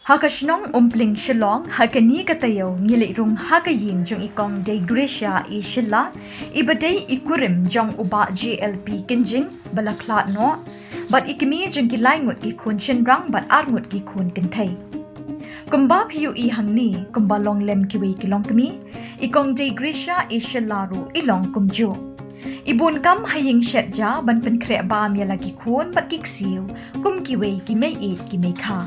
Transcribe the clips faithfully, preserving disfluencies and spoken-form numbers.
Ha ka shnong Umpling Shillong, ha kane ka taïew ngi leit rung ha ka ïing jong i Kong Dei Gracia A Shylla, iba dei i kurim jong u Bah J L P Kynjing ba la khlad noh, bad i kmie jong ki lai ngut ki khun shynrang bad ar ngut ki khun kynthei. Kumba phi ïohi hangne, kumba long lem kiwei ki longkmie, i Kong Dei Gracia A Shylla ruh i long kumjuh. I bun kam ha ïing shet ja ban pynkhreh bam ïa la ki khun bad ki ksiew, kum kiwei ki mei ïeit ki mei kha.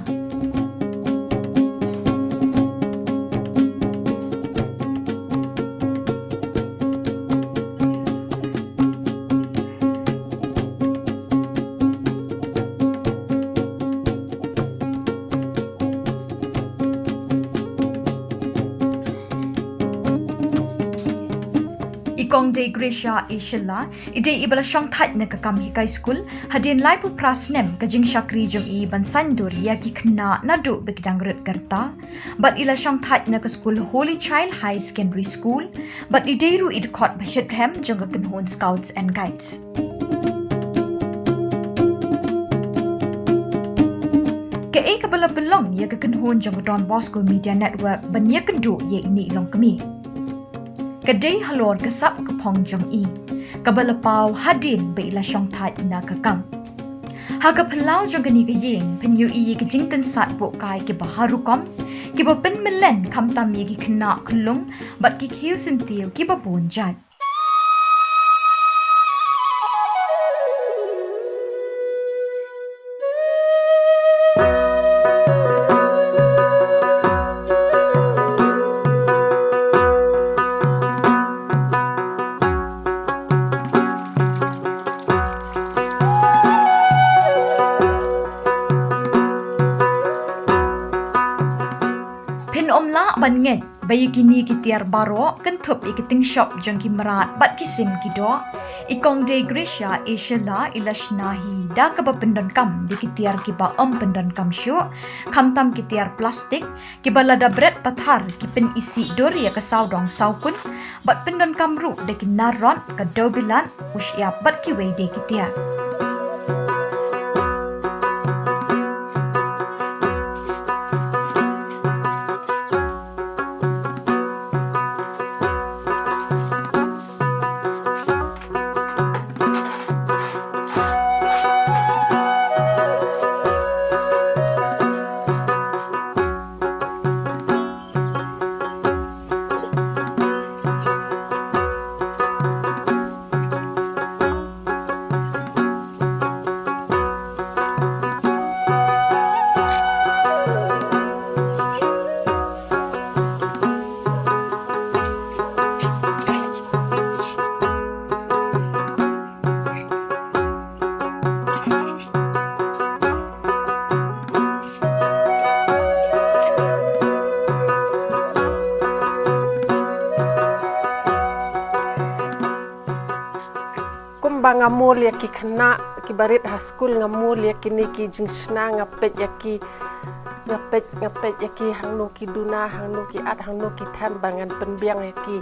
I Kong Dei Gracia A Shylla, i dei iba la shongthait na ka kam hikai skul, hadien laiphew phra snem ka jingshakri jong i ban saiñdur ïa ki khynnah naduh ba ki dang rit ka rta. Bad i la shongthait na ka skul Holy Child High Secondary School, bad i dei ruh i dkhot ba shitrhem jong ka kynhun Scouts and Guides. Kaei kaba la pynlong ïa ka kynhun jong ka Don Bosco Media Network ban ïakynduh ïa ine i longkmie? Ka dei halor ka sap ka phong jong i, kaba la paw hadien ba i la shongthait na ka kam. Ha ka phyllaw jong kane ka ïing, phin ïohi ïa ki jingtynsat buhkai kiba har rukom, kiba pynmyllen khamtam ïa ki khynnah khyllung, bad ki khiew syntiew kiba bun jait. Phin ym lah ban ngeit ba ïa kine ki tiar baroh, kynthup ïa ki tyngshop jong ki mrad bad ki sim ki doh, i Kong Dei Gracia A Shylla i la shna hi da kaba pyndonkam da ki tiar kiba ym pyndonkam shuh, khamtam ki tiar plastik, kiba lada bret pathar ki pynisih dur ïa ka sawdong sawkun, bad pyndonkam ruh da ki nar rot, ka dewbilat, u shyiap bad kiwei de ki tiar. Kumba nga mul ïa ki khynnah kiba rit ha skul, nga mul ïa kine ki jingshna, nga peit ïa ki, nga peit, nga peit ïa ki hangno ki duna, hangno ki at, hangno ki than ba ngan pynbiang ïa ki.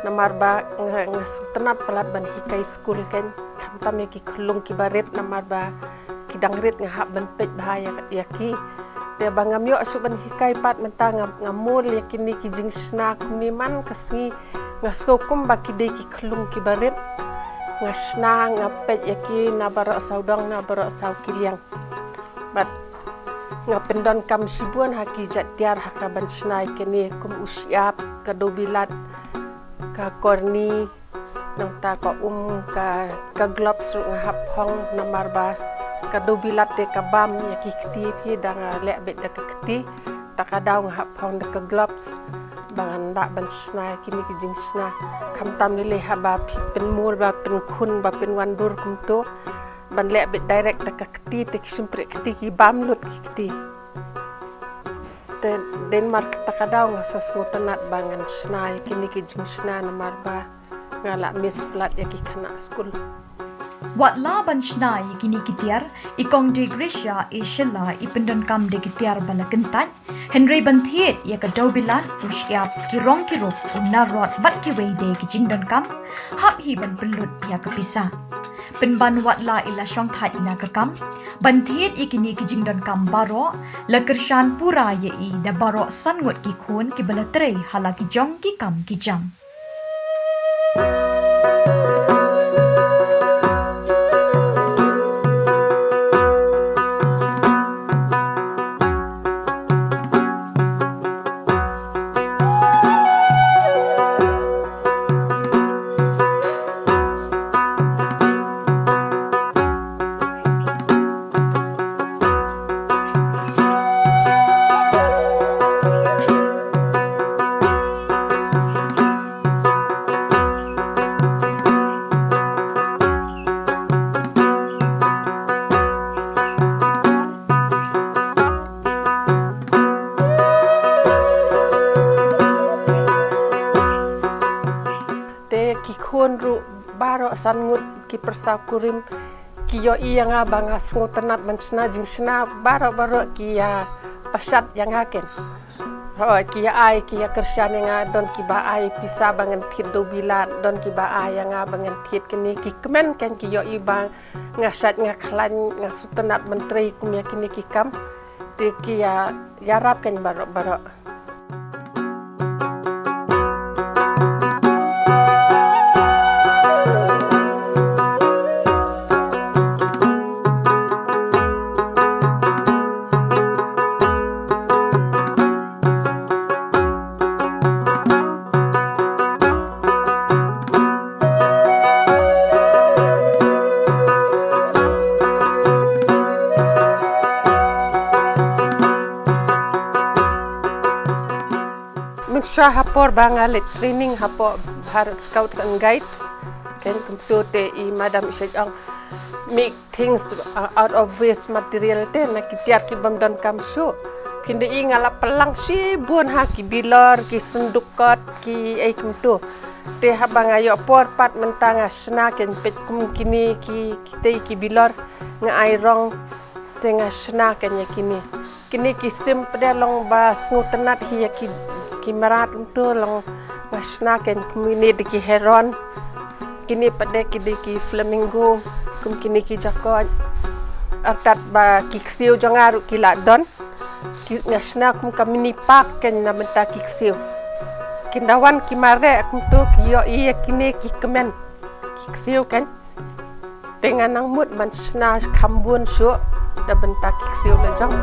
Namar ba nga, nga sngewtynnat palat ban hikai skul kein, khamtam ïa ki khyllung kiba rit, namar ba ki dang rit nga hap ban peit bha ïa, ïa ki. Te ba ngam ïoh shuh ban hikai pat mynta nga, nga mul ïa kine ki jingshna kumne man ka sngi, nga sngew kumba ki dei ki khyllung kiba rit. Nga shna, nga peit ïa ki na baroh sawdong, na baroh sawkiliang. Bad nga pyndonkam shibun ha ki jait tiar ha ka ban shna ïa kine, kum u shyiap, ka dewbilat, ka korni, nangta ka um, ka, ka gloves ruh nga hap phong, namar ba ka dewbilat te ka bam ïa ki kti, phi, da nga leh beit da ka kti, ta ka daw nga hap phong da ka gloves ba ngan lah ban shna ïa kine ki jingshna. Khamtam lei lei haba phi pynmul, ba pynkhun, ba pynwandur kumto, ban leh beit direct da ka kti te ki shympriahkti ki bam lut ki kti. Te dei namar kata ka daw nga sa sngewtynnat ba ngan shna ïa kine ki jingshna, namar ba nga la miss palat ïa ki khynnah skul. Wat la ban shna ïa kine ki tiar, i Kong Dei Gracia A Shylla i pyndonkam da ki tiar ba la kyntait, hynrei ban thied ïa ka dewbilat, u shyiap, ki rong ki rup, u nar rot bad kiwei de ki jingdonkam, hap hi ban pynlut ïa ka pisa. Pynban wat la i la shongthait na ka kam ban thied ïa kine ki jingdonkam baroh, la kyrshan pura ïa i da baroh san ngut ki khun kiba la trei ha la ki jong ki kam ki jam. Te ki khun ruh baroh san ngut ki pyrsa kurim ki ïohi ïa nga ba nga sngewtynnat ban shna jingshna, baroh baroh ki ïa pashat ïa nga ken. Hooid, ki ïa ai, ki ïa kyrshan ïa nga, don kiba ai pisa ba ngan thied dewbilat, don kiba ai ïa nga ba ngan thied kine ki kmen ken, ki ïohi ba nga shait, nga khlaiñ, nga sngewtynnat ban trei kum ïa kine ki kam. Te ki ïa, ïarap ken baroh baroh. Mynshuwa ha por ba nga leit training hapoh Bharat Scouts and Guides, ken kumto te i madam i shait ong, make things, uh, out of waste material, te na ki tiar ki bym donkam shuh. Phin da i nga la pynlang shibun ha ki bilor, ki synduk kot, ki ei kumto. Te haba nga ïoh por pat mynta nga shna ken, peit kum kine ki, kitei ki bilor nga ai rong, te nga shna ken ïa kine. Kine ki sim pat de long ba sngewtynnat hi ïa ki, ki mrad kumto, long nga shna ken kum kine de ki heron. Kine pat de ki de ki flamingo, kum kine ki jakut. Artat ba ki ksiew jong nga ruh ki la don. Ki, nga shna kum ka mini park ken na bynta ki ksiew. Ki da wan ki mareh kumto, ki ïohi ïa kine ki kmen, ki ksiew ken. Te nga nang mut ban shna kham bun shuh da bynta ki ksiew la jong.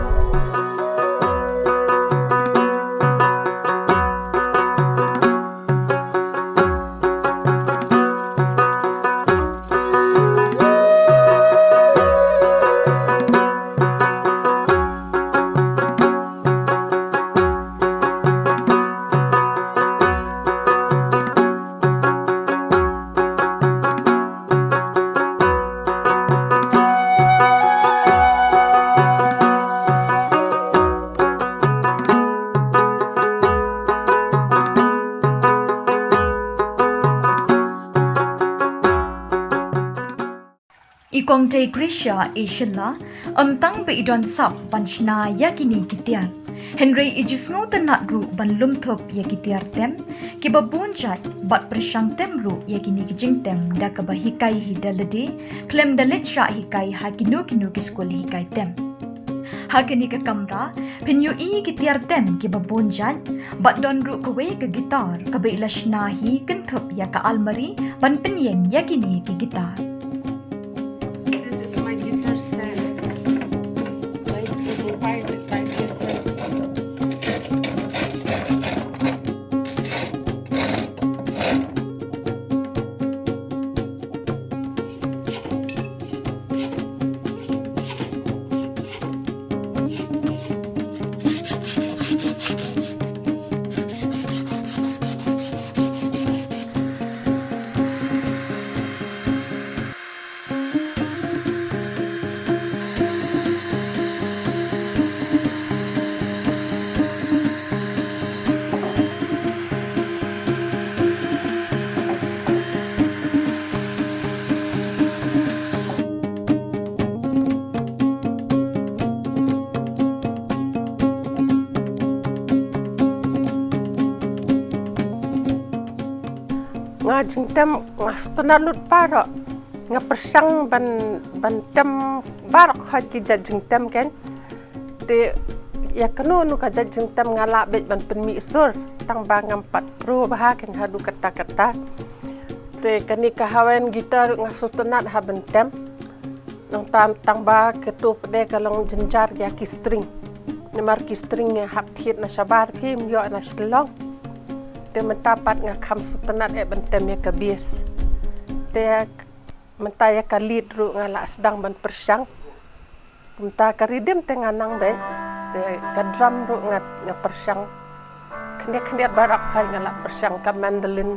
I Kong Tei Krisha i Shilla, ym tang ba i don sap ban shna ïa kine ki tiar, hynrei i ju sngewtynnat ruh ban lum thup ïa ki tiar tem kiba bun jait, bad pyrshang tem ruh ïa kine ki jingtem da kaba hikai hi da lade, khlem da leit shah hikai ha kino kino ki skul hikai tem. Ha kane ka kamra phin ïohi ki tiar tem kiba bun jait, bad don ruh kawei ka guitar kaba i la shna hi kynthup ïa ka almari ban pynïeng ïa kine ki guitar. This is my guitar stand. I improvise it by myself. Nga jingtem nga sngewtynnat lut baroh. Nga pyrshang ban, ban tem baroh khoit ki jait jingtem kein. Te ïa kano kano ka jait jingtem nga lah beit ban pynmih sur, tang ba ngam pat pro bha kein haduh katta katta. Te kane ka Hawaiian guitar nga sngewtynnat ha ban tem. Nangta tang ba kato pat de ka long jynjar ïa ki string. Namar ki string nga hap thied na shabar, phim ïoh na Shillong. Te mynta pat nga kham sngewtynnat eh ban tem ïa ka bass. Te mynta ïa ka lead ruh nga lah sdang ban pyrshang. Mynta ka rhythm te nga nang beit. Te ka drum ruh nga, nga pyrshang. Khyndiat khyndiat baroh khoit nga lah pyrshang ka mandolin.